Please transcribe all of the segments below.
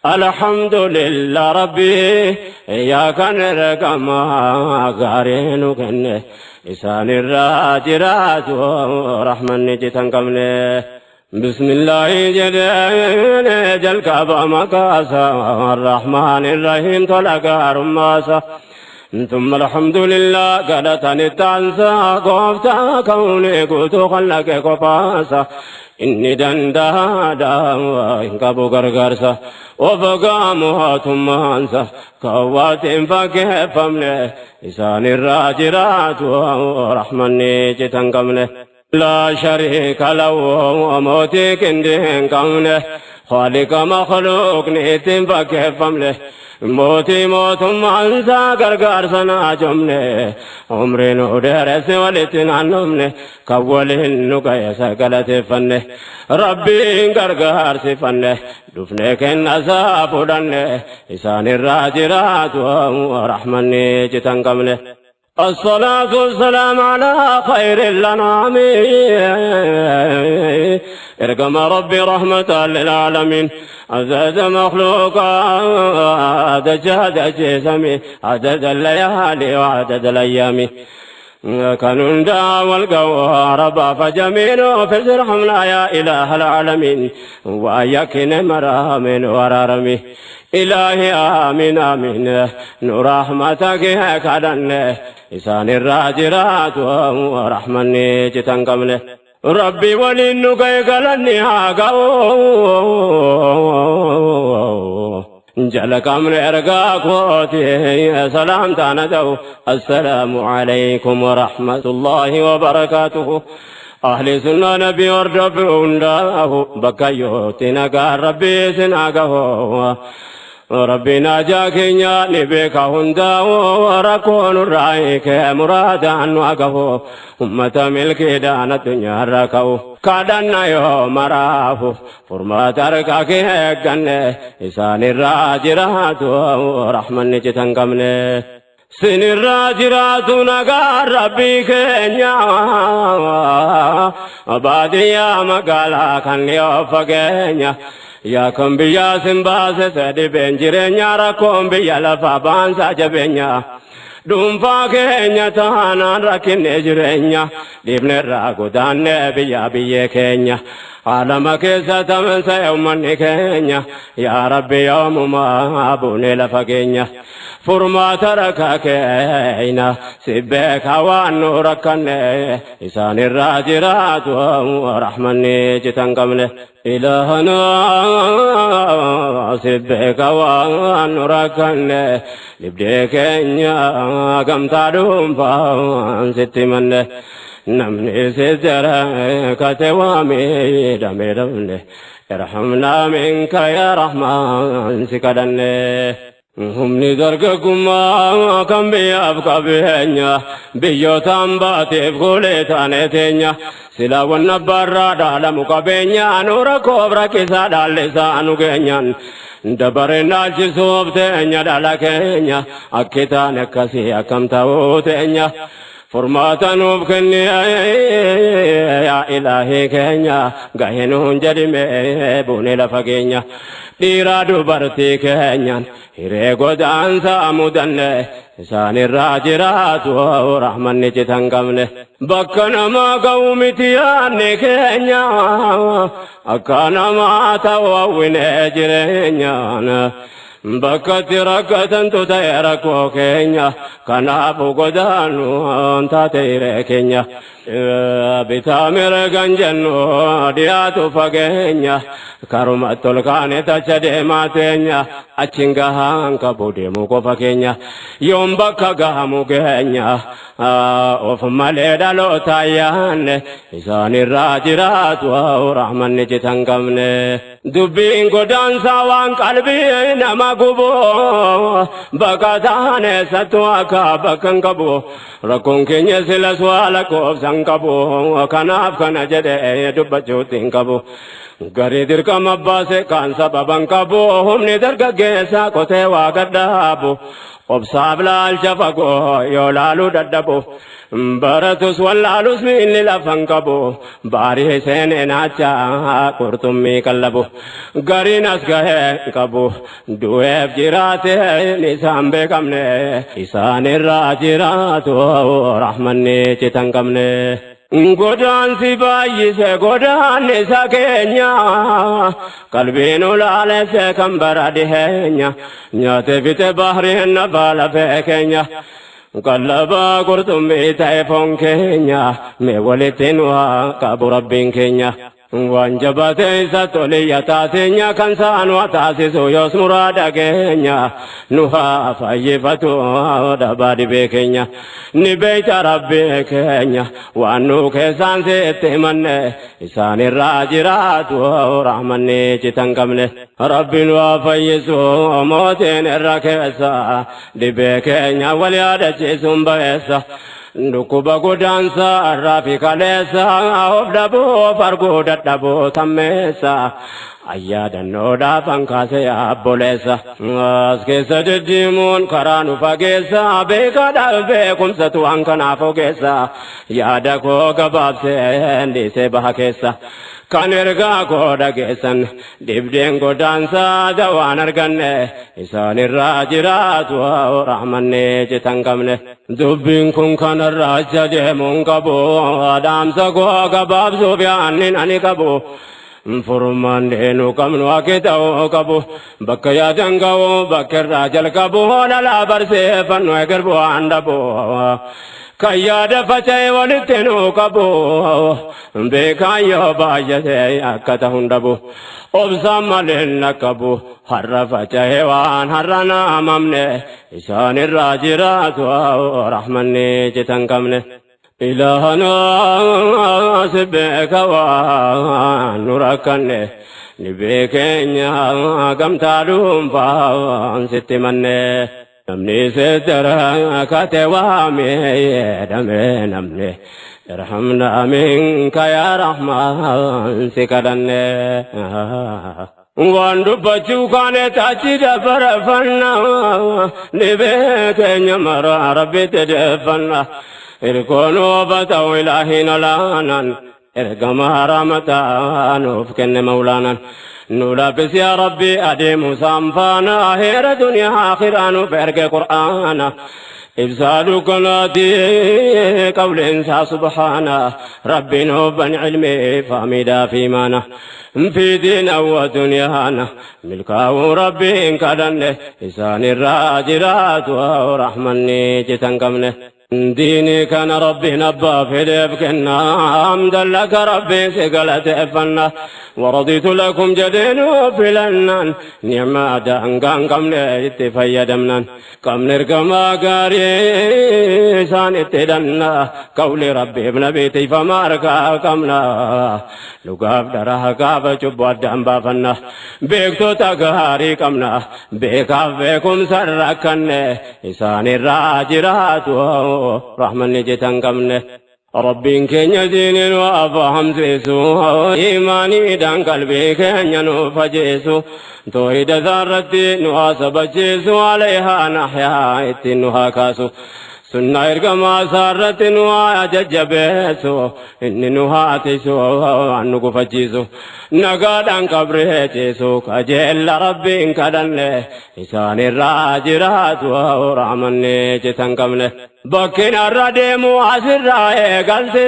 Alhamdulillah Rabbi yaa kan ergamaa gaarii nu kenne isaanirraa jiraatu rahmanni citan qabne. Bismillaahi jedhee jalqaba maqaasa Arrahmaan Irrahiim tola gaarummaasa. ثم الحمد لله قالتني التعنسى قفتا كوني قلت خلق قفاسا إني دندا إن قبو غرغرسا وفقامها ثم أنسى كوات فكيف أمني إسان الراجرات ورحمني جتن قمني لا شريك له وموتي كندين قمني خالق مخلوق نيتين فكيف أمني Mootii mootummaan isaa gargaarsa naa jomne umrii nu dheeresse walitti naannofne kan waliin nu ga'e galateeffanne rabbiin gargaarsifanne dhufne kenna isaa fudhanne isaan irraa jiraatu rahmanni citan qabne. الصلاة والسلام على خير الأنعام ارقم ربي رحمة للعالمين عدد مخلوقات جهد جسمي عدد الليالي وعدد الأيام كانوا دا والقوارب فجميل في ارحمنا يا إله العالمين ويكن مرامن ورارمي إلهي آمين آمين نور رحمتك كدن إسان الراجرات ورحمني جتن قمله ربي ولنك قلني هاقو جلك أمر إرقاكوتي سلام تاندو السلام عليكم ورحمة الله وبركاته أهل سنة نبي ورب عنده بكيوتي نقا ربي سناقه ربنا جاكينيا نبيك هندا وركون الرأيك مرادا وقفو أمة ملك دان الدنيا ركو كادنا يوم رافو فرما تركك هكن إسان الراجرات ورحمن نجتن قمني سن الراجرات نقار ربي كينيا باديا مقالا كان يوفقينيا Yaa kan biyyaa sin baase sadhibeen jireenya rakkoon biyya lafaa baansaa jabeenya. Dhuunfaa keenya taanaan rakkinne jireenya dhiibnerraa godaanne biyya biyyee keenya. Alama keessa tamansa uummanni keenya yaa Rabbi yoomumaa buune lafa keenya. Furmaata rakka keenya si beeka waan nu rakkanne isaan irraa jiraatu rahmanni citan qabne. إلهنا سبك ونركن لبديك كم تعلم فانست من نمني ستر كتوامي دمي دمني ارحمنا منك يا رحمن سكدن Humni dargaggummaa kan biyyaaf qabeenya biyyootaan baateef goolee taane teenya silaa wanna barraa dhaalamu qabeenya nu rakkoof rakkisaa dhaallisaa nu geenyaan dabareen dhaalchisuuf teenya dhala keenya akki taane akkasii akkam ta'uu teenya. Furmaata nuuf kenni yaa ilaahii keenya gahee nuun jedhime buune lafa keenya dhiiraa dubartii keenyaan hiree godaansa mudanne isaan irraa jiraatu rahmanni citan qabne bakka namaa ga'u miti yaadne keenya akka namaa ta'u hawwine jireenyaan. Bakkatti rakkatantu ta'e rakkoo keenya kanaafu godaanu taate hiree keenya. Bitaa mirgan jennu dhiyaatu fageenya karumatti ol kaane tacha deemaa teenya achiin gahaan qabu deemuu qofa keenya yoom bakka gahamu keenya of malee dhaloota yaanne isaan irraa jiraatu rahmanni citan qabne. Dubbiin godaansaa waan qalbii nama gubu bakka taane sattu akka bakka hin qabu rakkoon keenya silas waa lakkoofsa hin qabu kanaaf kana jedhee dubbachuutti hin qabu. Garii dirqama baase kaan sababa hin qabu humni dargaggeessaa qotee waa gadhaabu. Obsaaf laalcha fagoo yoo laaluu dadhabu. Baratus wallaalus miilli lafan qabu. Baarii seenee naacha qurxummii qallabu. Gariin as gahee qabu. Du'eef jiraate isaan beekamne. Isaan irraa jiraatu rahmanni citan qabne. Godaansi baay'ise godaannisa keenya qalbiin ulaalesse kan bara dhiheenya nyaate fixe bahriin nafaa lafee keenya qallabaa qurxummii ta'e foon keenya mee walitti nu haa qabu rabbiin keenya. Waan jabaate isa toliyya taateenya kan saan waa taasisu yoos muraada keenya nu haa fayyifatu dhabaa dhibee keenya ni beeyta rabbii keenya waan nu keessaan sitti himanne isaan irraa jiraatu rahmanni citan qabne rabbiin waa fayyisu mootiin irra keessa dhibee keenya wal yaadachiisuun ba'eessa. Dhukkuba godaansa irraa fi kaleessa of dhabuu farguu dadhabuu sammeessa ayyaadannoodhaaf hankaase abboleessa. As keessa deddeemuun karaa nu fageessa beekaadhaaf beekumsatu waan kanaaf ogeessa yaada koo gabaabsee dhiisee baha keessa. Kan ergaa koo dhageessan dhibdeen godaansaa dawaan arganne isaan irraa jiraatu rahmanni citan qabne. Dubbiin kun kanarraa acha deemuun qabu dhaamsa koo gabaabsuuf yaannin ani qabu. Furmaan deenu qabnu akka ta'uu qabu bakka yaadan ga'u bakka irraa jalqabu dhalaa barseeffannu eger bu'aan dhabu. Kan yaada faca'e walitti nu qabu beekaan yoo baay'ate akka ta'u dhabu. Obsaan malee qabu har'a faca'e waan har'a naamamne isaan irraa jiraatu rahmanni citan qabne. Ilaahana si beeka waan nu rakkanne ni beekeenya gamtaa dhuunfaan sitti manne. Namni sitti rakkate waamee jedhame namni irhamna minka yaa rahmaan si kadhanne. Waan dubbachuu kaane tachi dabarfanna dhibee keenya mara rabbitti deeffanna. Irkoon oofata ilaahiin olaanaan ergama rahmataa nuuf kenne maulaanan. Nu laaffis yaa rabbi adeemu saanfaana heera duniyaa akhiraa nuuf erge qur'aana. Ibsaa dukkanaati qawleensaa subhaana rabbiin hubban ilmii fahmiidhaa fi imaana. في دين ودنيانا ملكاه ربي كدن إسان الراجرات ورحمني جتن قمنه ديني كان ربي نبا في لبكنا حمدا لك ربي سقلت فنا ورضيت لكم جدين فلنان نعم دانقان قمنا اتفيدمنا قمنا رقما قاري سان اتدنا قولي ربي ابن بيتي فما ركا قمنا لقاف درها قاف جب ودام بافنا بيكتو تقاري قمنا بيكاف بيكم سركن إسان الراجرات رحمن جتن قمنا ربين كن دين وأفهم سيسو إيماني دان قلبي كن نفجيسو توحيد ذرتي نواسب جيسو عليها نحيا اتنها كاسو سنة إرقما سارت نوا ججبيسو إني نهاتيسو أنو فجيسو نقادان قبريتيسو كجل ربين كدن إسان الراجرات ورحمن جتن قمنه Bakkin har'a deemu asirraa eegalte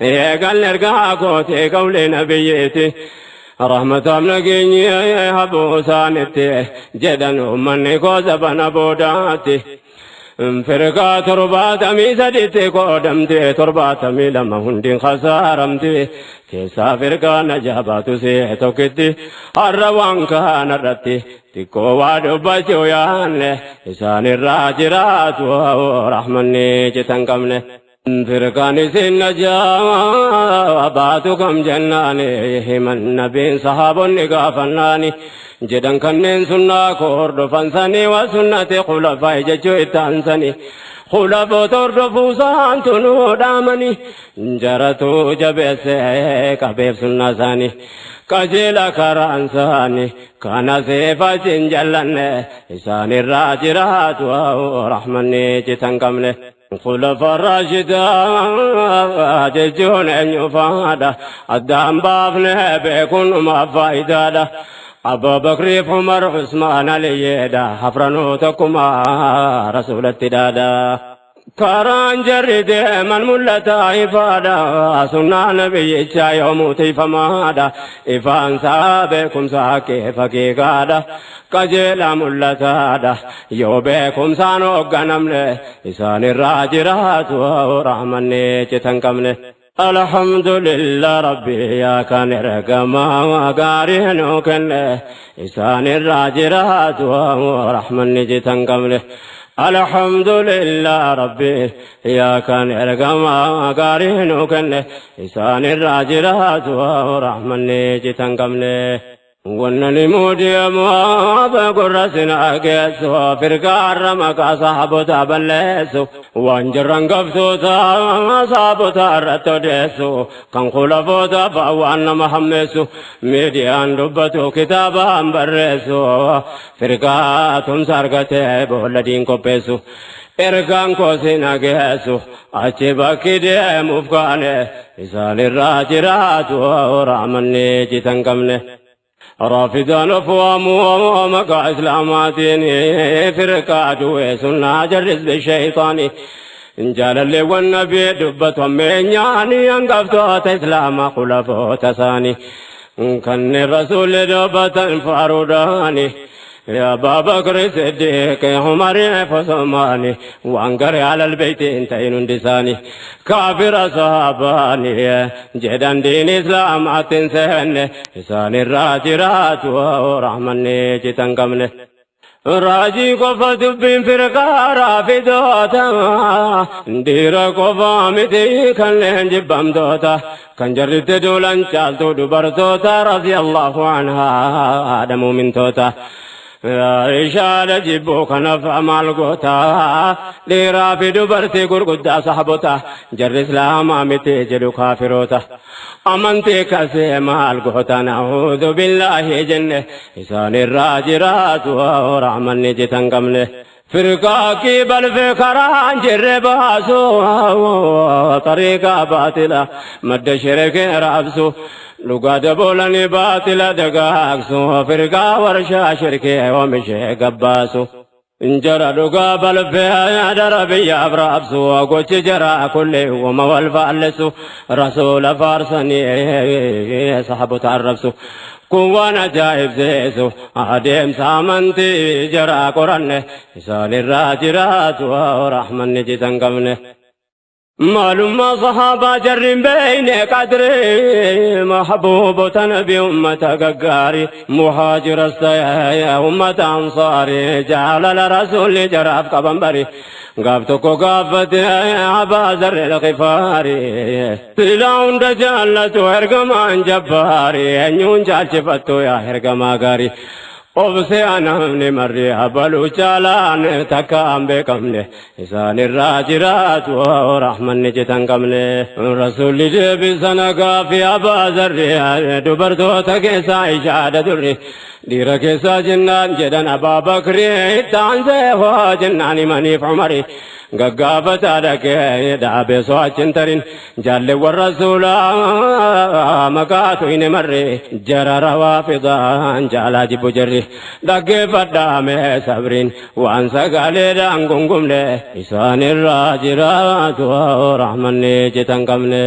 eegalle ergaa kootee qawlee nabiyyeeti. Rahmataaf nageenyi habuu isaanitti jedhan uummanni koo zabana boodaatti. Firqaa 73tti qoodamte 72 hundiin khasaaramte keessaa firqaa najaa baatu see tokkitti har'a waan kanarratti xiqqoo waa dubbachuu yaanne isaan irraa jiraatu rahmanni citan qabne. Firqaan isin najaa baatu kam jennaani himan nabiin sahaabonni gaafannaani. Jedhan kanneen sunnaa koo hordofan sanii waa sunnati khulafaa jechuu itti aansanii. Khulafoota hordofuu isaantu nuu dhaamanii. Jaratu jabeessee qabeef sunnaa isaanii. Qajeela karaan isaanii kana seefa hin jallanne isaan irraa jiraatu rahmanni citan qabne. Khulafa Raashidaa jechuun eenyu faadha? Addaan baafne beekuun numaaf faayidaadha. Abaa Bakriif Umar Usmaan Aliyyeedha, afranuu tokkuma rasuulatti dhaadha. Karaan jarri deeman mul'ataa ifaadha, sunnaa nabiyyichaa yoomuu tiifamaadha. Ifaansaa beekumsa haqqee fakiikaadha, qajeelaa mul'ataadha. Yoo beekumsaan hoogganamne isaan irraa jiraatu rahmanni citan qabne. Alhamdulillah Rabbi yaa kan ergamaa gaarii nuu kenne isaan irraa jiraatu rahmanni citan qabne. Alhamdulillah Rabbi yaa kan ergamaa gaarii nuu kenne isaan irraa jiraatu rahmanni citan qabne. Wanna ni deemu gurra sinaa geessu, firqaarra maqaa sahaabota balleessu, waan jirran gabtoota sahaabota irratti odeessu, kan khulafoota fa'a waan nama hammeessu miidiyaan dubbatu, kitaabaan barreessu, firqaa tumsa argatee boolla diin qopheessu. Ergaan koo sina geessu, achi bakki deemuuf kaane isaan irraa jiraatu rahmanni citan qabne. Raafidaan of waamuu maqaa islaamaatiin, firqaa du'e sunnaa jarris bishayxaani. Jaalalleewwan nabii dubbatu ammeenyaani, hangaftoota islaamaa khulafoota isaanii. Kanneen rasuulli dubbatan faaruudhaani. Yaa Abbaa Bakri Siddiq, Umar Usmaani, waan garee alal beeytiin ta'in hundi isaanii. Kaafira sahabaani jedhan, diin islaamaatiin seenne isaan irraa jiraatu rahmanni citan qabne. Raajii qofa dubbiin firqaa raafidoota, dhiira qofa miti kanneen jibbamtoota, kan jarritti duulan caaltuu dubartoota radiyallahu anhaa haadha muumintoota. Ishaadha jibbuu kanaaf maal goota? Dhiiraa fi dubartii gurguddaa sahabota jarri islaamaa miti jedhu kaafiroota. Amantii kasee maal goota? Na'uudhu billaahi jenne isaan irraa jiraatu rahmanni citan qabne. Firqaa balfee karaan jirre baasu, tariiqaa baatila madda shirkee raabsu, dhugaa daboolanii baatila dagaagsu, firqaa warshaa shirkee oomishee gabbaasu. Jara dhugaa balfee dara biyyaaf raabsu, gochi jara kulli wama wal faallessu, rasuula faarsanii sahabota arrabsu. Kun waan ajaa'ibsiisu, adeemsa amantii jara qoranne isaan irraa jiraatu rahmanni citan qabne. Maalummaa sahaabaa jarri hin beeyne qadri, mahbuubota nabi ummata gaggaari, muhaajiras ta'e ummata ansaari, jaalala rasuulli jaraaf qaban bari. Gaaf tokko gaafate Abaa Zarri Alqifaari, silaa hunda jaallatu ergamaan jabbaari, eenyuun jaalchifattu yaa ergamaa gaarii? Obse anamni marri abaluu caalaan takka hin beekamne isaan irraa jiraatu rahmanni citan qabne. Rasuulli deebisana gaafii Abaa Zarri, dubartoota keessaa Ishaadha durri, dhiira keessaa jennaan jedhan Abaa Bakri, ittaan seehoo jennaan himaniif Umari. Gaggaafataa dhaqee dhaabee so'achin tarin, jaalleewwan rasuulaa maqaatu hin marre, jara rawaafidaan jaalaa jibbu jarri. Dhaggeeffadhaame sabriin waan sagaleedhaan gungumne isaan irraa jiraatu rahmanni citan qabne.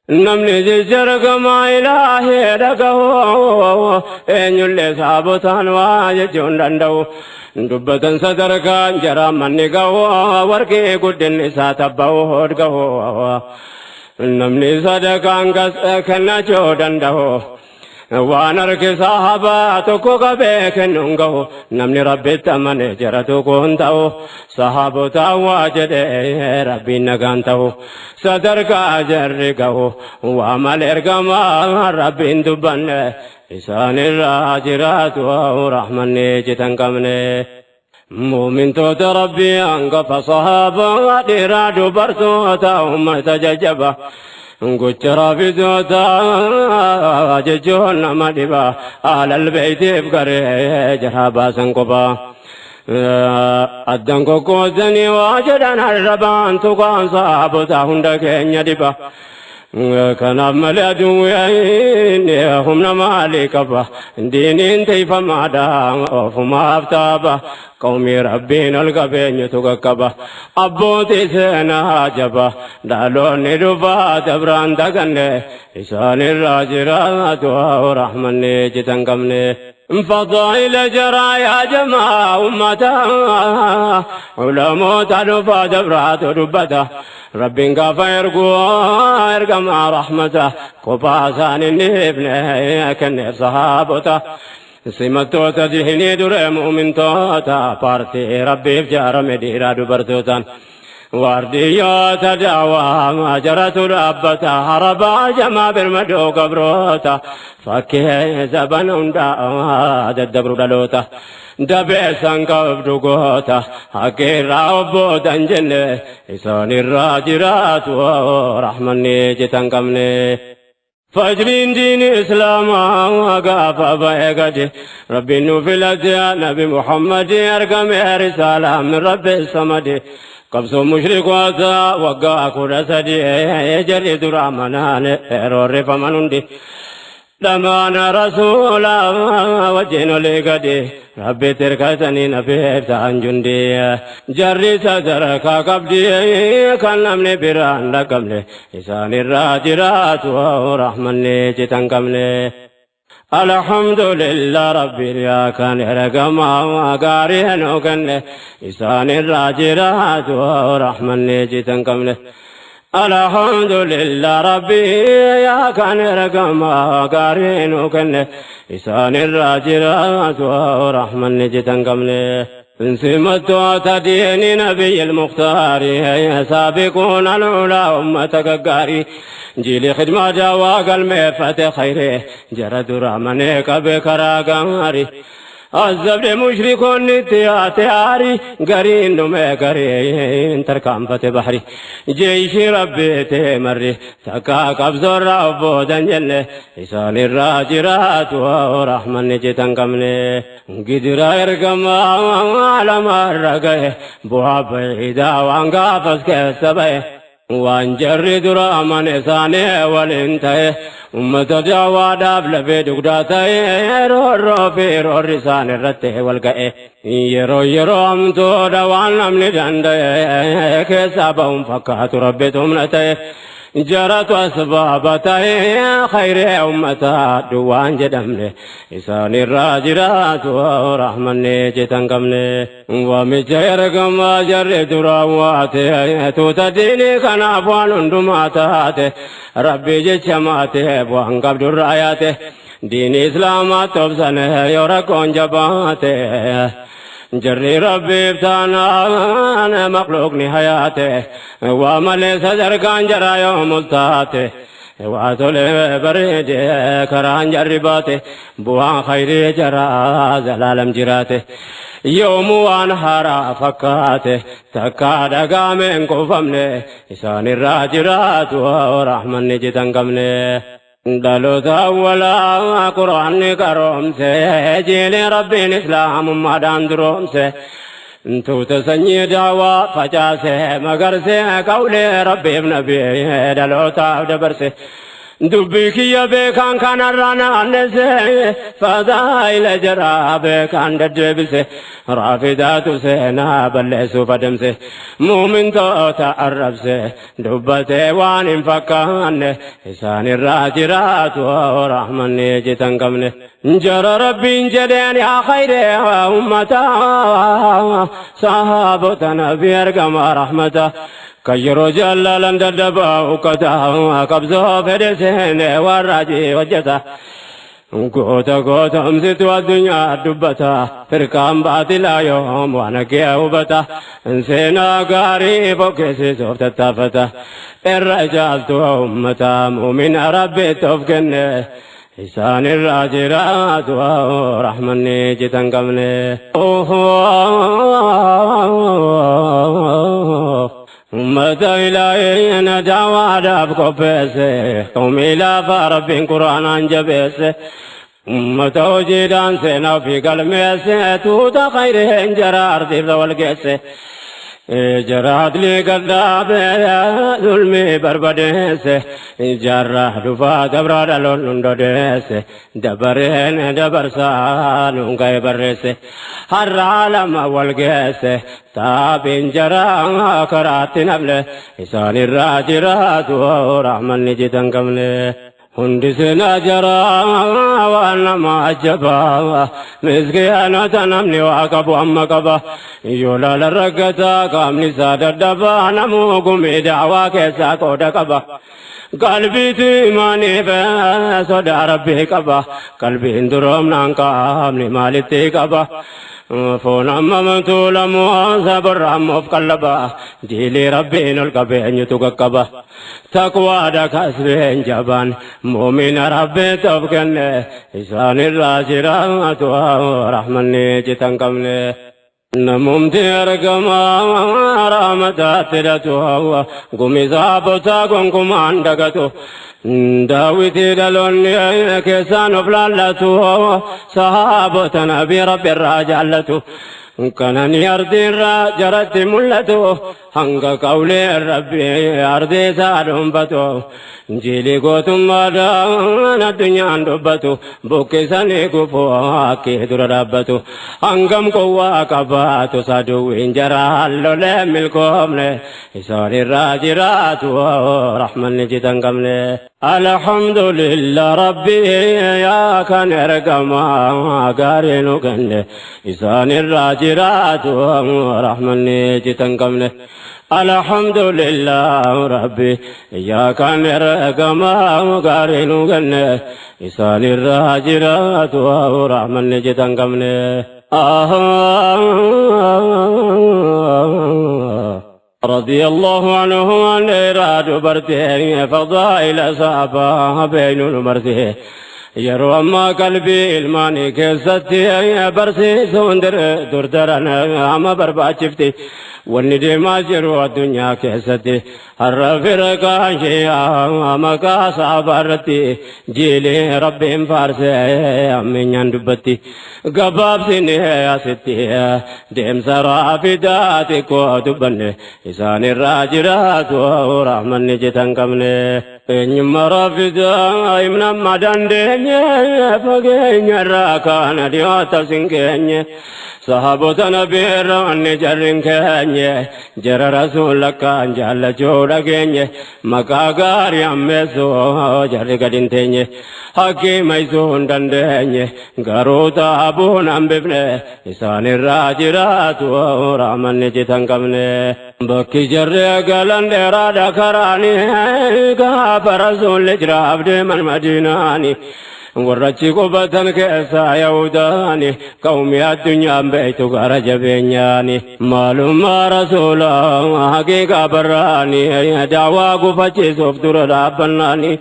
Namni jecha ergamaa ilaahee dhagahu eenyullee saabotaan waa jechuu hin danda'u. Dubbatan sadarkaan jara manni gahu, warqii guddinni isaa tabba'u hood gahu. Namni sadaqaan kennachuu danda'u, waan harki sahabaa tokko qabee kennuun gahu. Namni rabbitti amane jara tokko hin ta'u, sahabotaan waa jedhee rabbiin nagaan ta'u. Sadarkaa jarri gahu waa malee ergamaa rabbiin dubbanne isaan irraa jiraatu rahmanni citan qabne. Muumintoota rabbii hangafa sahaabaa, dhiiraa dubartoota ummata jajjaba. Gocha raafidootaa jechuun nama dhiba alal beeytiif garee jaraa baasan kophaa. Addan kokkoosanii waa jedhan arrabaan tuqaan saabota hunda keenya dhiba. Kanaaf malee aduwween humna maalii qaba? Diiniin tiifamaadha ofumaaf taaba. Qawmii Rabbiin ol qabeenyutu qaqqaba. Abbootii seenaa jaba dhaloonni dhufaa dabraan daganne isaanirraa jiraatu rahmanni citan qabne. Fadaa'ila jaraa yaa jamaa ummataa ulamoota dhufaa dabraatu dubbata. Rabbiin gaafa erguu ergamaa rahmata kophaa isaan inni ibne kenneef sahaabota. Simattoota diinii duree mu'mintoota paartii Rabbiif jaarame dhiiraa dubartootaan. Waardiyyoota daawaa jaratu dhaabbata harabaa jamaa birmadoo gabroota fakkii zaban hundaa daddabru dhaloota. Dabeessan qabdu goota haqqiirraa obbootan jenne isaanirraa jiraatu rahmanni citan qabne. Fajriin diini islaamaa gaafa ba'e gadi Rabbiin nu filate Nabi Muhammad argame risaalaa min Rabbi samadi. Qabsoo mushrikoota waggaa 13 jarri dura manaan roorrifaman hundi. Dhamaana rasuula wajjin olii gadi Rabbi tirkatanii nafiif ta'an jundi. Jarri sadarkaa qabdi kan namni biraan dhaqqabne isaanirraa jiraatu rahmanni citan qabne. Alhamdulillah Rabbi yaa kan ergamaa gaarii nu kenne isaanirraa jiraatu rahmanni citan qabne. Alhamdulillah Rabbi yaa kan ergamaa gaarii nu kenne isaanirraa jiraatu rahmanni citan qabne. Simattoota diinii nabiyyi muktaari saabiquun alulaa ummata gaggaarii jiili khidmaa daawaa galmeeffate khayree jara dura manee qabe karaa gaarii. Azabde mushrikoonni itti yaate aarii gariin dhume gariin tarkaanfate bahri. Jeeshii Rabbii ta'e marri takkaa qabsoorraa obboodan jenne isaanirraa jiraatu rahmanni citan qabne. Gidira ergamaa lamarra ga'e bu'aa bayidaa waan gaafas keessa ba'e. Waan jarri dura amane isaanii waliin ta'e ummata daawaadhaaf lafee dugdaa ta'e roorroo fi roorri isaan irratti wal ga'e. Yeroo yeroo hamtuudha waan namni danda'e keessaa ba'uun fakkaatu Rabbi humna ta'e. Jaratu asbaaba ta'e khayree ummataa duwwaan jedhamne isaanirraa jiraatu rahmanni citan qabne. Waamicha ergamaa jarri duraan waate tuuta diinii kanaaf waan hundumaa taate Rabbii jecha maate bu'aan qabdurraa yaate diinii islaamaa tobsane yoo rakkoon jabaate. Jarri Rabbiif taanaan maqluuqni hayaate waa malee sadarkaan jaraa yoo multaate. Waa tolee bareede karaan jarri baate bu'aan khayrii jaraa zalaalam jiraate. Yoomuu waan haaraa fakkaate takkaa dhagaame hin quufamne isaanirraa jiraatu rahmanni citan qabne. Dhaloota awwalaa quraanni qaroomse jiilee Rabbiin islaamummaadhaan duroomse. Tuuta sanyii daawaa facaase magarsee qawlee Rabbiif nabii dhalootaaf dabarse. Dubbii kiyya beekaan kanarraa naannesse fadaa'ila jaraa beekaan deddeebise raafidaatu seenaa balleessuuf adamse muumintoota arrabse dubbatee waan hin fakkaanne isaanirraa jiraatu rahmanni citan qabne. Jara Rabbiin jedheen yaa khayree ummataa sahaabota nabii ergamaa rahmata kan yeroo jaallalan dadhabaa ukkata qabsoo fedhe seenee waan raajii hojjeta. Goota gootomsitu addunyaa dubbata firqaan baatilaa yoom waan haqqee hubata seenaa gaarii fokkeessisuuf tattaafata irra caaltu ummata muumina Rabbitti of kenne isaanirraa jiraatu rahmanni citan qabne. Ummata ilaahiin daawaadhaaf qopheesse, qawmii lafaa Rabbiin Qur'aanaan jabeesse. Ummata hojiidhaan seenaa ofii galmeesse, tuuta khayreen jara ardiirra wal geesse. Jara adlii gadhaabe, zulmii barbadeesse, jaarraa dhufaa dabraa dhaloon hundodeesse, dabareen dabarsaa nuun ga'e barreesse. Har'a lama wal geesse, taabiin jara karaatti nafne, isaanirraa jiraatu rahmanni jitan qabne. Hundi seenaa jaraa waan nama ajjabaa, miskiinota namni waa qabu amma qaba. Yoo laala rakkataa qaamni isaa dadhabaa, namuu gumii daawaa keessaa qooda qaba. Qalbiitu imaaniif sodaa Rabbii qaba. Qalbiin duroomnaan qaamni maalitti qaba? Foon amma tuulamu sabarra ammoo of qallaba. Diilii Rabbiin ol qabe eenyutu qaqqaba? Taqwaadha kasbeen jabaan muumina Rabbiitti of kenne, isaanirraa jiraatu rahmanni citan qabne. Namumti argamaa rahmataatti hidhatu, gumi saabotaa gonkumaan dagatu. Daawwitii dhaloonni keessaan of laallatu, sahaabota nabii Rabbi irraa jaallatu. Kanani ardiirraa jaratti mul'atu, hanga qawlee Rabbi ardii isaa dhuunfatu. Jiilii gootummaadhaan addunyaan dubbatu, buqqisanii gufuu hakkii dura dhaabbatu. Hangam qowwaa qabaatu saduwwiin jaraan lolee milkoomne, isaanirraa jiraatu rahmanni jitan qabne. Alhamdulillah Rabbi yaa kan ergamaa gaarii nu kenne, isaanirraa jiraatu rahmanni jitan qabne. Alhamdulillah Rabbi yaa kan ergamaa gaarii nu kenne, isaanirraa jiraatu rahmanni jitan qabne. رضي الله عنه عن إراد برته فضائل صحابة بين المرته. Yeroo ammaa qalbii ilmaanii keessatti barsiisuun durdaran amma barbaachifti. Wanni deemaa jiru addunyaa keessatti har'a firqaan shi'aa maqaa sahabaa irratti jiilee Rabbiin faarsee ammeenyaan dubbatti. Gabaabsine asitti deemsa raafidaa xiqqoo dubbanne, isaanirraa jiraatu rahmanni jitan qabne. Eenyummaa raafidaa himna amma dandeenye, fageenya irraa kaana dhiyoota sin geenye. Sahaabota nabiirra wanni jarrin keenye, jara rasuula kaan jaallachuu dhageenye. Maqaa gaarii ammeessuu jarri gad hin teenye. Hakkii maysuu hin dandeenye, garuu taabuun hambifne, isaanirraa jiraatu rahmanni jitan qabne. Bakki jarri galan dheeraadha karaani, gaafa rasuulli jiraaf deeman Madiinaani. Warrachi qubatan keessaa Yahudaani, qawmi addunyaan beektu gara jabeenyaani. Maalummaa rasuula haqiiqaa barraani, daawaa gufachiisuuf dura dhaabbannaani.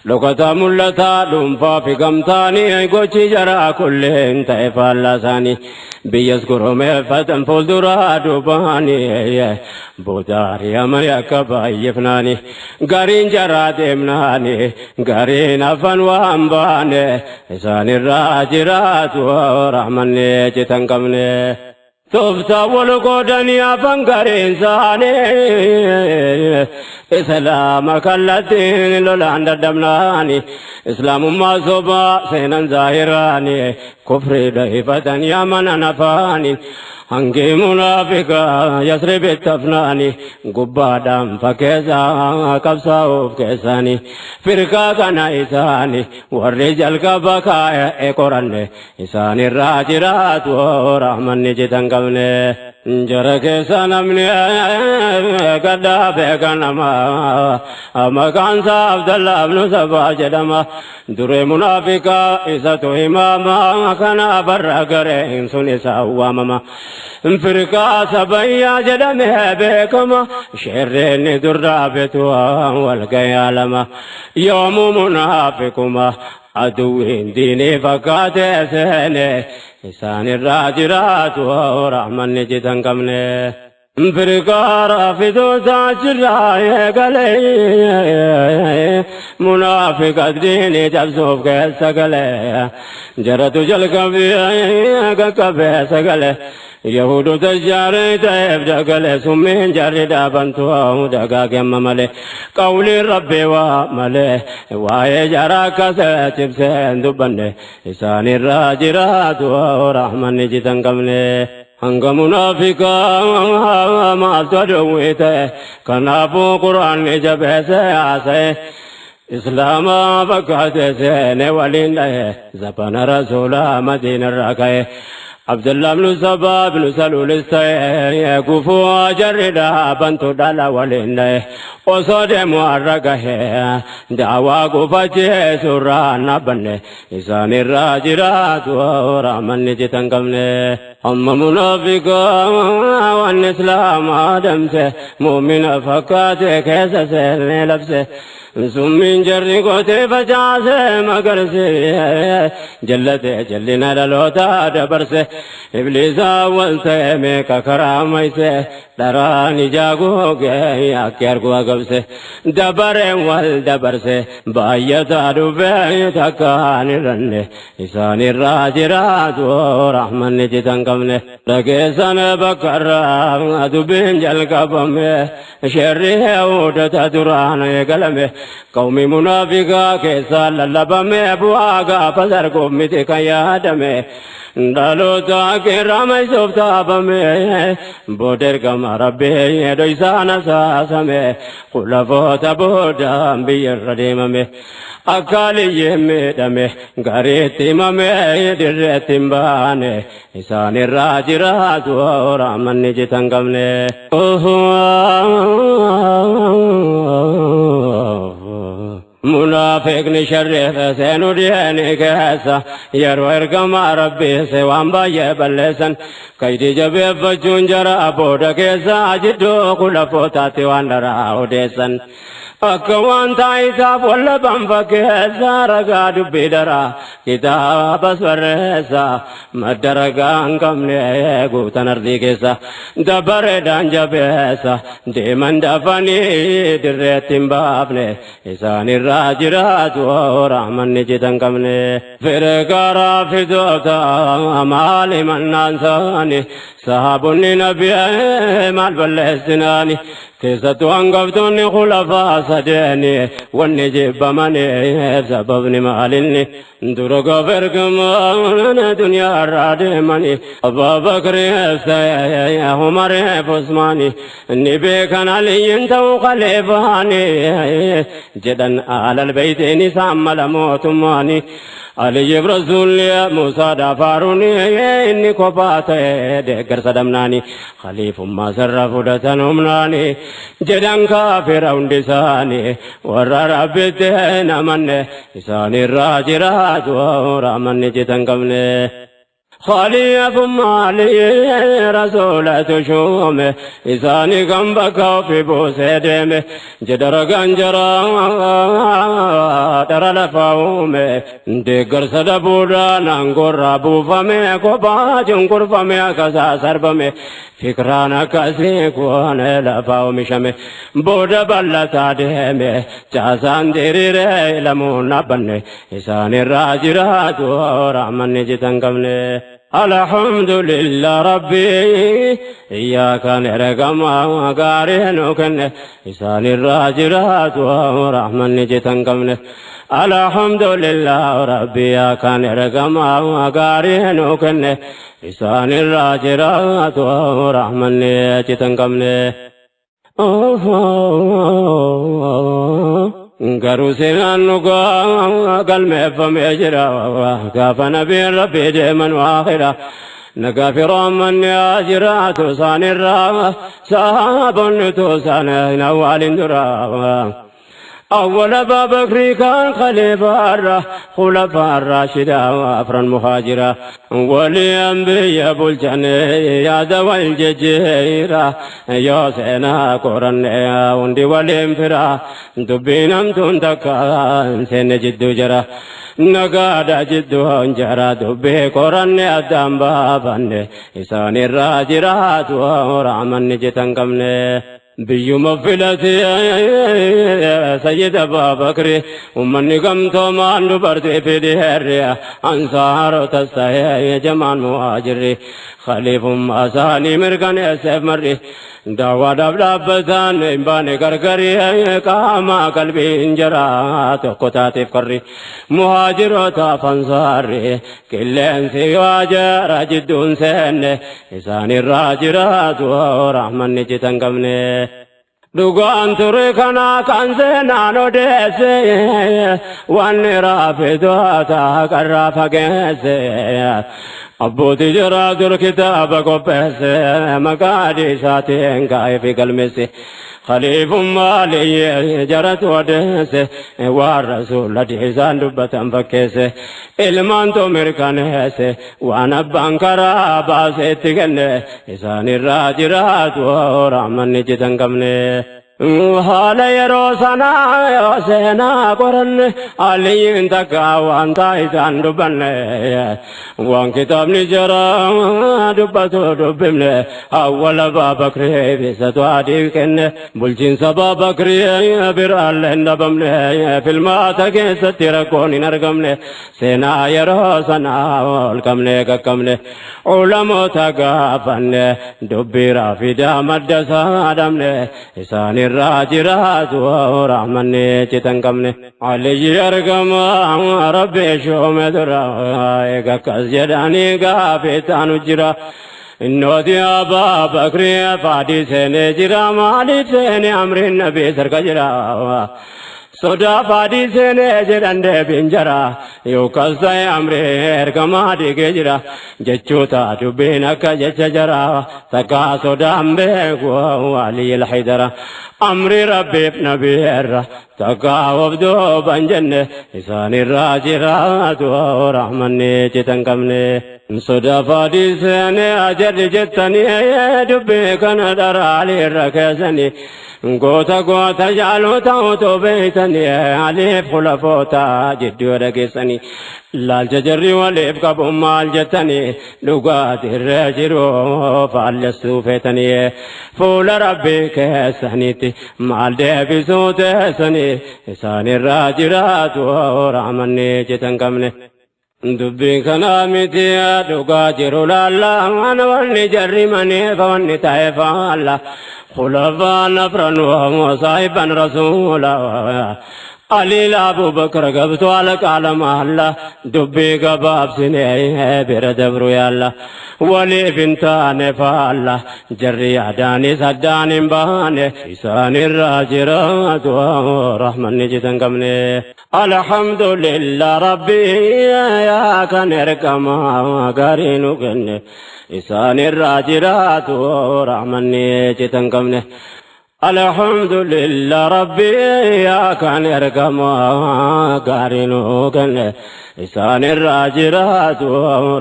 Dhokataa mul'ataa dhuunfaa fi gamtaani, gochi jaraa kulleen ta'e faallaa isaanii. Biyyas goromeeffatan fuulduraa duubaani, booda ari'amanii akka baay'ifnaani. Gariin jaraa deemnaani, gariin hafan waan baane, isaanirraa jiraatu rahmanni citan qabne. Tooftaa wal qoodanii hafan gariin isaanii, islaama kallattiin lolaan dadhabnaani. Islaamummaa sobaa seenan zaahiraani, kufrii dhahifatan yamanan afaani. Hangi munaafiqaa Yasribitti hafnaani, gubbaadhaan fakkeessaa qabsaa'uuf keessaani. Firqaa kana isaani warri jalqaba kaa'e qoranne, isaanirraa jiraatu rahmanni jitan qabne. Jara keessa namni gaddaa beekanama, maqaan isaa Abdallah ibnu Sabaa jedhama. Duree munaafiqaa isatu himaama, kana barra gareen sun isa waamama. Firqaa sabayyaa jedhame beekama, sheerreen dur dhaabetu wal gayaa lama. Yoomuu munaafiquma aduwwiin diinii fakkaatee seene, isaanirraa jiraatu rahmanni jitan qabne. Firqaa raafidoota achirraa eegale, munaafiqa diinii cabsuuf keessa gale, jaratu jalqabee qaqqabee sagale. Yahudota ijaaree ta'eef dagale, summiin jarri dhaabantu dagaage amma malee, qawliin rabbii waa malee waa'ee jara akkasee cibsee hin dubbanne. Isaanirraa jiraatu rahmanni jitan qabne. Hanga munaafiqaa maaltu adawwii ta'e? Kanaafuu quraanni jabeessee haasa'e. Islaama fakkaate seene waliin dhahe, zabana rasuulaa madiinarraa ka'e. Abdullah ibnu Sabaa ibnu Saluulis ta'e, gufuu jarri dhaabantu dhala waliin dhahe. Osoo deemu har'a gahe, daawaa gufachiisurraa dhaabbanne. Isaanirraa jiraatu rahmanni jitan qabne. Amma munaafiqaa waan islaamaa damse, mu'mina fakkaate keessa seenee labse. Summiin jarri gootee facaase magarse, jallate jallina dhaloota dabarse. Ibliisa wal ta'e meeqa karaa mayse, dharaan ijaa googee akki argu agabse. Dabareen wal dabarse baay'ataa dhufee takkaan irranne. Isaanirraa jiraatu rahmanni jitan qabne. Dhageessan bakkarraa dubbiin jalqabame, sherri yahuudota duraan eegalame. Qawmi munaafiqaa keessaa lallabame, bu'aa gaafa sarguuf miti kan yaadame. Dhaloota kirramaysuuf taafame, booda ergama rabbii dhoysaan asaasame. Khulafoota boodaan biyyarra deemame. Akka aliyyeen miidhame gariitti himame, dirreetti hin baane. Isaanirraa jiraatu rahmanni jitan qabne. Munaafiqni sharriif seenu dhiyeeni keessa, yeroo ergamaa rabbii se waan baay'ee balleessan. Kaydii jabeeffachuun jara booda keessa, jidduu khulafootaatti waan dharaa odeessan. Akka waan taayitaaf wallaban fakkeessa, ragaa dubbii daraa kitaabas barreessa. Madda ragaa hin qabne guutan ardii keessa, dabareedhaan jabeessa deeman, dafanii dirreetti hin baafne. Isaanirraa jiraatu rahmanni jitan qabne. Firqaa raafidoota maali mannaan saani? Sahaabonni nabii maal balleessinaani? Keessattuu hangaftoonni khulafaa sadeeni, wanni jibbamaniif sababni maalinni? Dura gaafa ergamaan duniyaa irraa deemani, Abbaa Bakriif ta'e Umariif Usmaani, ni beekan Aliyyiin ta'uu khaliifaani jedhan. Alal beeytiin isaan mala mootummaani. Aliyyiif rasuulli Muusaadhaaf Haaruuni, inni kophaa ta'e deeggarsa dhabnaani khaliifummaa sarara fudhatan humnaani jedhan. Kaafira hundi isaanii warra rabbitti hin amanne, isaanirraa jiraatu rahmanni jitan qabne. Khaliifummaa rasuulatu shuume, isaanii kan bakka ofii buusee deeme jedha ragaan jara dhara lafaa uume. Deeggarsa dhabuudhaan aangoorraa buufame, kophaa cunqurfame, akkasaa sarbame. Fikraan akkasii kun lafaa oomishame, booda bal'ataa deeme, caasaan diriiree lamuun dhaabbanne. Isaanirraa jiraatu rahmanni jitan qabne. Alhamdulillah rabbi iyyaaka ergama gaarii nu kenne. Isaanirraa jiraatu rahmanni jitan qabne. Alhamdulillah rabbi iyyaaka ergama gaarii nu kenne. Isaanirraa jiraatu rahmanni jitan qabne. Garuu seenaan dhugaa galmeeffamee jira, gaafa nabiin rabbii deeman waakhira nagaa fi rahmanni haa jiraatu isaanirraa, sahaabonni tuusaan hin awwaalin dura. أول أبا بكر كان خليفة، خلفاء الراشدة أفرا مهاجرة، ولي أنبياء بلجنة يا ذوي الججيرة يا سينا قرن وندي ولي انفرا دبينم تنتكا سين جدو جرا. Nagaadha jidduun jara dubbii qoranne addaan baafanne isaanirraa jiraatu rahmanni citan qabne. Biyyuma filate Sayyid Abbaa Bakri ummanni gamtoomaan dubartii fi dhiirri ansaarotas ta'ee jamaan muhaajirri khaliifummaa isaanii mirkaneesseef marri daawwaadhaaf dhaabbataan hin baane gargari qaama qalbiin jara tokko taateef karri muhaajirootaaf ansaarri qilleensi waa jara jidduun seenne isaanirraa jiraatu rahmanni citan qabne. Dhugaan ture kana kan seenaan odeesse wanni raafitoota qarraa fageesse. Abbootii jaraa dur kitaaba qopheesse maqaa isaatiin kaa'ee fi galmeesse. Khaliifummaa liyyee jaratu odeesse waan rasuula isaan dubbatan fakkeesse. Ilmaantu mirkaneesse waan abbaan karaa baasee itti kenne isaanirraa jiraatu rahmanni citan qabne. Haala yeroo sanaa yoo seenaa qoranne aliyyiin takka waan isaan dubbanne waan kitaabni jara dubbatu dubbifne awwala Baabakrii bisatu adii kenne bulchiinsa Baabakrii biraallee hin dhabamne filmaata keessatti rakkoon hin argamne seenaa yeroo sanaa ol qabne qaqqabne ulamoota gaafanne dubbii raafidaa madda isaa dhabne isaanirraa jiraatu rahmanni citan qabne. Aliyyi argama rabbi shuume dura eega akkas jedhanii gaafii taanu jira. Innooti Abbaa Bakrii faadii seenee jira maaliif seenee amriin nabii sarka jira. Sodaa faadii seenee jedhan deebiin jara yookaas ta'e amrii ergamaa dhiigee jira jechoota dubbiin akka jecha jara takkaa sodaan beeku Aliyyi Haydara amrii rabbiif nabii irra takkaa of duuban jenne isaanirraa jiraatu rahmanni citan qabne. Sodaa faadii seenee ajarri jettanii dubbii kana dharaalii irra keessanii goota goota jaalota otoo beeytanii aliif khulafoota jidduu dhageessanii laalcha jarri waliif qabu maal jettanii dhugaatirra jiru faallessuu feetanii fuula rabbii keessanitti maal deebisuu teessanii isaanirraa jiraatu rahmanni citan qabne. Dubbiin kanaa miti dhugaa jiru laallaan wanni jarri maneef wanni ta'e faalla khulafaan afran saahiban rasuula Aliil Abubakar gabtu alqaala mahalla dubbii gabaabsinee bira dabru yaalla waliif hin taane faalla jarri yaadaanis addaan hin baane isaanirraa jiraatu rahmanni citan qabne. Alhamdulillah Rabbi yaa kan ergama gaarii nu kenne isaanirraa jiraatu rahmanni citan qabne. Alhamdulillah Rabbi yaa kan ergama gaarii nu kenne isaanirraa jiraatu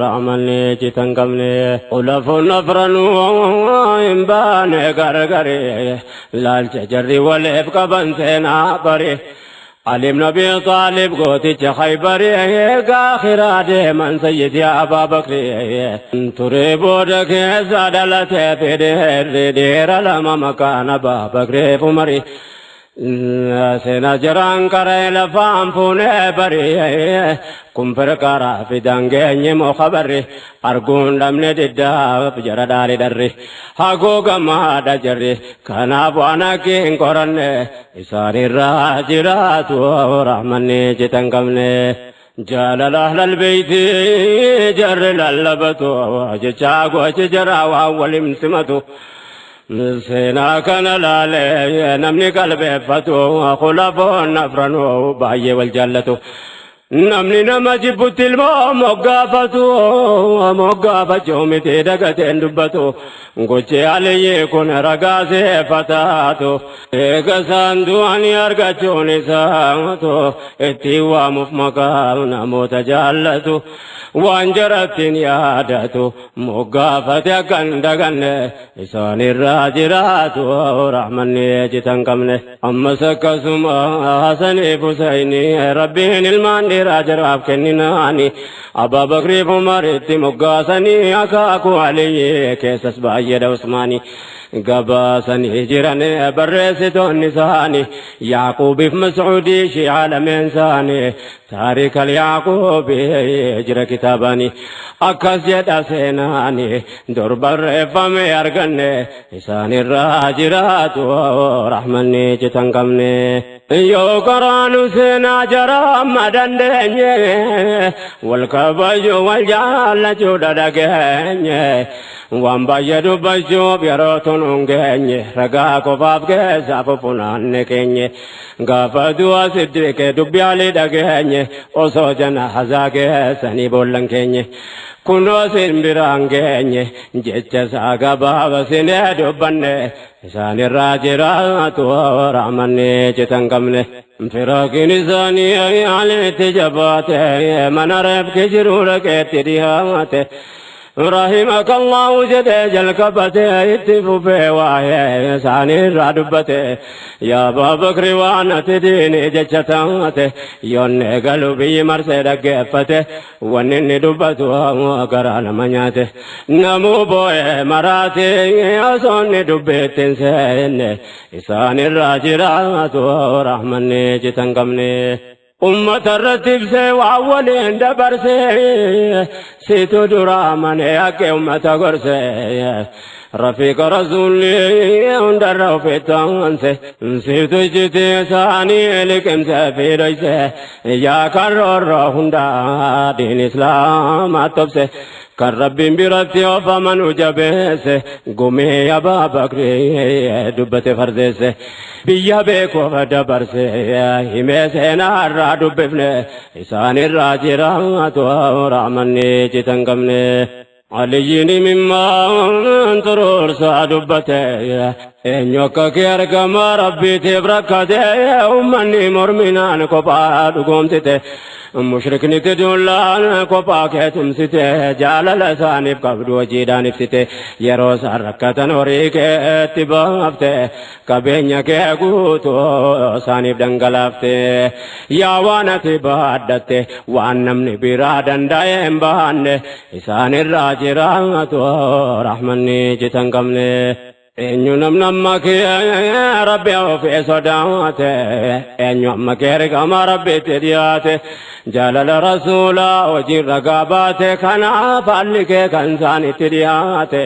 rahmanni citan qabne. Khulafoon afranuu hin baane gargari laalcha jarri waliif qaban seenaa bari. Ali ibn Abi Talib gooticha Khaybari gaakhiraa deeman sayyidi Abaa Bakri turee booda keessa dhalatee fedheerri dhiira lama maqaan Abaa Bakriif Umari seenaa jiraan qaree lafaan fuunee bari kun firqaraa fidan geenye moo khabarri arguun dhabne diddaaf jara dhaali dharri haguugamaadha jarri kanaaf waan akki hin qoranne isaanirraa jiraatu rahmanni citan qabne. Jaalala ahlal beeyti jarri lallabatu jecha gochi jara waan walim simatu. Seenaa kana laalee namni qalbeeffatu khulafoon afranuu baay'ee wal jaallatu. Namni nama jibbutti ilmoo moggaafatu moggaafachuu miti dagateen dubbatu gochi aliyyi kun ragaa seeffataatu eega isaan du'anii argachuun isaatu ittiin waamuuf maqaa namoota jaallatu waan jarattiin yaadatu moggaafate akka hin daganne isaanirraa jiraatu rahmanni citan qabne. Ammas akkasuma Hasaniif Husayni rabbiin ilmaan dheeraa jaraaf kenninaani Abbaa Bakriif Umaritti moggaasanii akaakuu Aliyyi keessas baay'eedha Usmaanii gabaasanii jiran barreessitoonni isaanii Yaaquubiif Mas'uudii shi'aa lameen isaanii taarikal Yaaquubii jira kitaabanii akkas jedha seenaanii dur barreeffame arganne isaanirraa jiraatu rahmanni citan qabne. Yoo karaanu seenaa jara amma dandeenye wal kabaju wal jaallachuu dhageenye waan baay'ee dubbachuuf yeroo tun hin geenye ragaa qofaaf keessaa fufunaanne keenye gaafa du'a Siddiqee dubbi Alii dhageenye osoo jana hazaa keessanii boollan keenye kunoo sin biraan geenye jecha isaa gabaaba sinee dubbanne isaanirraa jiraatu rahmanni citan qabne. Firaakiin isaanii Aliitti jabaate mana reefki jiru dhaqeetti dhihaate. Rahimaka Allahu jedhee jalqabate itti fufee waa'ee isaaniirraa dubbate. Yaa Abaa Bakri waan ati diinii jecha taate yoonnee galu biyyi marsee dhaggeeffate wanni inni dubbatu garaa nama nyaate. Namuu boo'ee maraate osoo inni dubbiitti hin seenne isaanirraa jiraatu rahmanni citan qabne. Ummata irratti ibsee waan waliin dabarsee situ dura amanee haqqee ummata gorsee rafiiqa rasuulli hundarra ofitti aanse situ iccitii isaanii liqimsee fi dhoyse yaa kan roorroo hundaa diin islaamaa tobse kan rabbiin biratti of amanu jabeesse gumii Abaa Bakrii dubbate fardeesse biyya beekuuf dabarse himee seenaa irraa dubbifne isaan irraa jiraatu rahmanni citan qabne. Aliyyiin imimmaan xuruursaa dubbate eenyu akka kee argama rabbiitiif rakkate ummanni morminaan kophaa dhugoomsite. Mushrikni duullaan kophaa kee tumsite jaalala isaaniif qabdu hojiidhaan ibsite yeroo isaan rakkatan horii keetti baafte qabeenya kee guutuu isaaniif dhangalaafte yaa waan ati baadhatte waan namni biraa danda'e hin baanne isaanirraa jiraatu rahmanni citan qabne. Eenyu namni amma kee rabbi ofii sodaate eenyu amma kee ergama rabbitti dhiyaate jaalala rasuulaa hojii ragaa baate kanaaf haalli kee kan isaanitti dhiyaate.